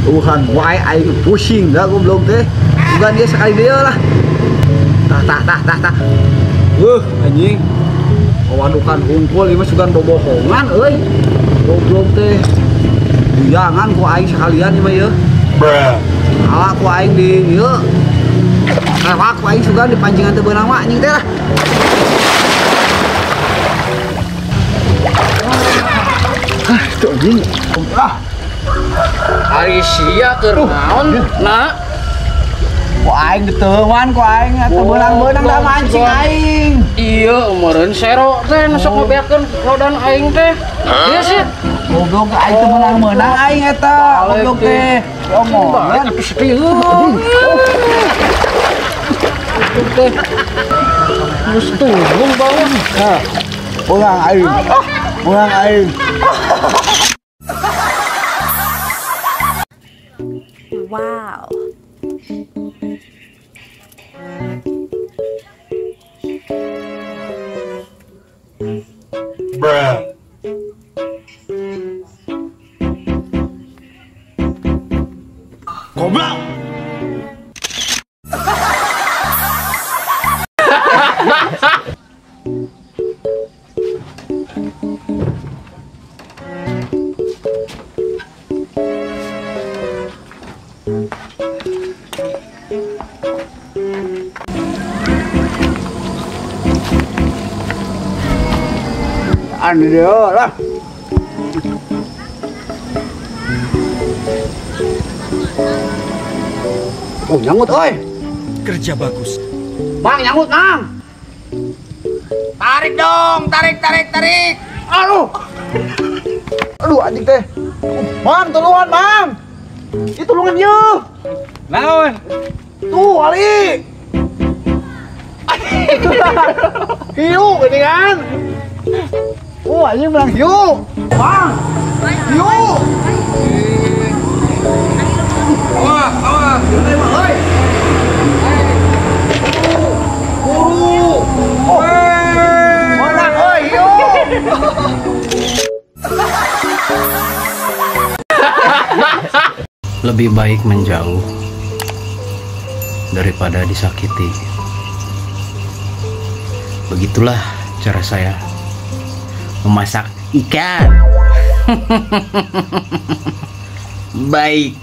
Tuhan wae aing pusing dah goblok teh. Bukan dia sekali dia lah. Tah tah tah tah tah. Anjing. Wadukan hungkul ieu mah sugan bobohongan euy. Goblok teh. Buyangan ku aing sekalian ieu mah ieu. Bruh. Ala ku aing di ieu. Rewak ku aing sugan dipancingan teu beunang mah anjing teh lah. Ah, itu anjing. Ah. Ari sia keur naon? Na. Ku aing diteuan ku aing atuh beunang-beunang da mancing aing. Iya, meureun sero teh nu sok ngobeakeun rodan aing teh. Ieu sih. Goblok aing teu meunang-meunang aing eta. Goblok teh. Diomongan atuh sedih. Teh. Geus tulung banget. Hah. Ulang aing. Ulang aing. Wow. Bruh. Goblok. Ăn đi đó. Oh, nyangut oi. Kerja bagus. Bang, nyangut, Bang. Tarik dong, tarik, tarik, tarik. Aduh. Aduh, anjing teh. Bang, tulungan, Bang. Itu tulungan yeuh. Naon? Tuh, Ali. Hiu geuningan. Oh, anjing menang hiu. Bang. Hiu. Wah, wah, hiu teh mah euy. Buru. Oh. Menang euy hiu. Lebih baik menjauh daripada disakiti. Begitulah cara saya memasak ikan. Baik.